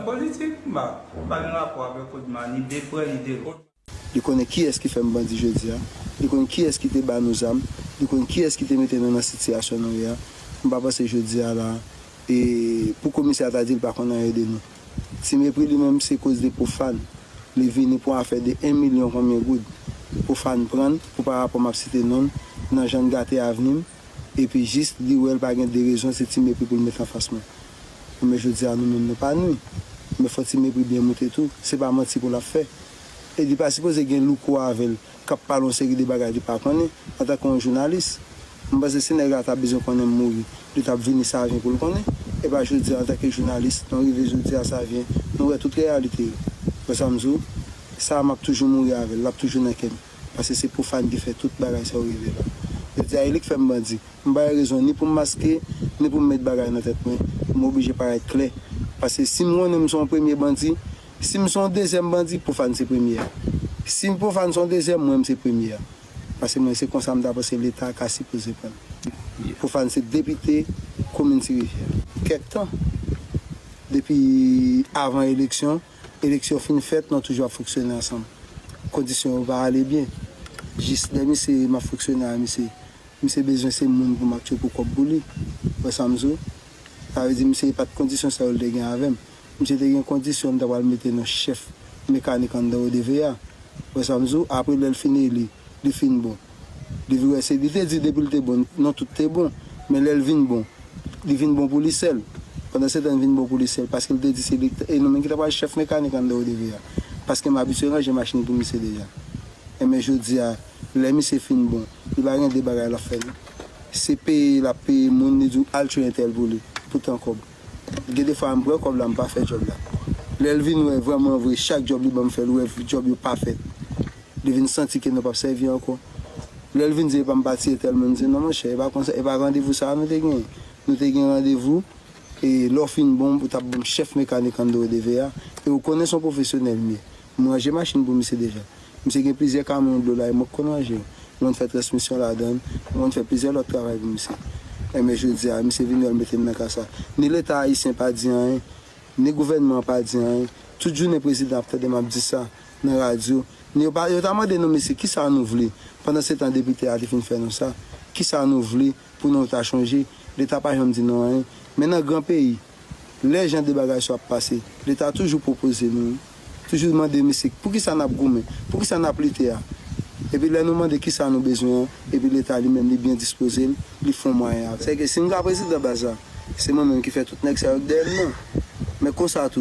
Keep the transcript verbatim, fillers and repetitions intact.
Politik, m pa, m pa gen rapò avèk Odma, ni de prè, ni de lwen. Li konnen kiyès ki fè m bandi jodi a. Li konn kiyès ki te ba nou zam. Li konn kiyès ki te mete nou nan sitiyasyon nou ye a. M pa panse jodi a la, e pou komisè a ta di l pa konn anyen de nou. Ti Mepri li menm se koz de Pwofàn. Li vini pou afè de en milyon konbyen goud. Pwofàn pran l pou pa rapò m ap site non l, nan jan l gate avni m, epi jis li wè l pa gen de rezon se Ti Mepri pou l met anfas mwen. Men jodi a nou menm nou pa nwi. Men fò Ti Mepri byen moute tou, se pa manti pou l ap fè. E li pa sipoze gen louko avè l k ap pale yon seri de bagay li pa konnen antanke yon jounalis. M panse si nèg la ta bezwen konnen m mouri, li t ap vini Savyen pou l konnen. E pa jodi a antanke jounalis, nou rive jodi a Savyen, nou wè tout reyalite yo. Wè sa m di w? Sa a m ap toujou mouri avè l, l ap toujou nan kè m. Paske se Pwofàn ki fè tout bagay sa yo rive la. Jodi a e li k fè m bandi. M pa gen rezon ni pou m maske, ni pou m met bagay nan tèt mwen. M oblije parèt klè. Paske si m konnen m se yon premye bandi, si m se yon dezyèm bandi, Pwofàn se premye a. Si Pwofàn se yon dezyèm, mwen m se premye a. Paske mwen se konsa m ta panse Leta ka sipoze pran l. Pwofàn se depite komin Ti Rivyè. Kèk tan, depi avan eleksyon, eleksyon fin fèt, nou toujou ap fonksyone ansanm. Kondisyon yo pa ale byen. Jis lè misye m ap fonksyone a misye, misye bezwen se moun pou m ap tchwe pou kòb pou li. Wè sa m di w? Sa vle di misye e pa t kondisyon sa yo l te gen avè m. Misye te gen kondisyon m ta pral mete nan chèf mekanik anndan O D V A. Wè sa m di w? Apre lè l fin eli, li fin bon. Li vin wè se, li te di depi l te bon, non tout te bon. Men lè l vin bon, li vin bon pou li sèl. Pandan se tan l vin bon pou li sèl, paske l te di se li k t-, e nou menm ki ta pral chèf mekanik anndan O D V A. Paske m abitye ranje machin pou misye deja. Enben jodi a, lè misye fin bon, li pa gen de bagay l ap fè non. Se peye l ap peye moun, li di w al tchwe entèl pou li, pou tan kòb. Gen de fwa m pran kòb la, m pa fè djòb la. Lè l vin wè vrèman vre, chak djòb li ban m fè, l wè djòb yo pa fèt. Li vin santi ke nou p ap sèvi ankò. Lè l vin di epa m pa tiye tèl moun, m di non monchè, e pa konsa, e pa randevou sa a nou te genyen. Nou te gen randevou, e lè w fin bon, ou t ap ban m chèf mekanik anndan O D V A, e ou konnen se yon pwofesyonèl m ye. M ranje machin pou misye deja. Misye gen plizyè kamyon dlo la, e mwen k konn ranje yo. M konn fè transmisyon ladan l, m konn fè plizyè lòt travay pou misye. Enben jodi a, misye vin wè l mete m nan ka sa. Ni Leta ayisyen pa di anyen, ni gouvènman an pa di anyen. Tout jounen prezidan ap tande m ap di sa nan radyo. Ni yo pa, yo ta mande nou, mesye, kisa nou vle? Pandan se tan depite a te fin fè nou sa. Kisa nou vle pou nou ta chanje? Leta pa janm di nou anyen. Men nan gran peyi, lè jan de bagay sa yo ap pase, Leta toujou pwopoze nou, toujou mande, mesye, poukisa n ap goumen? Poukisa n ap lite a? Epi lè nou mande kisa nou bezwen an, epi Leta li menm li byen dispoze l, li fè yon mwayen avè l. Sèke si m ka prezidan baz la, se mwen menm ki fè tout nèg sa yo k dèyè m nan. Men konsa tou,